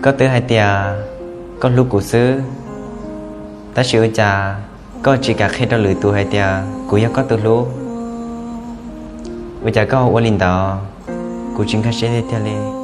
Koj twb hais tias koj hlub kuv xwb, tab sis ua cas koj tsis kam qhia rau lwm tus hais tias kuv yog koj tus hlub? Ua cas koj ho ua li ntawd? Kuv tsis nkag siab tiag tiag li.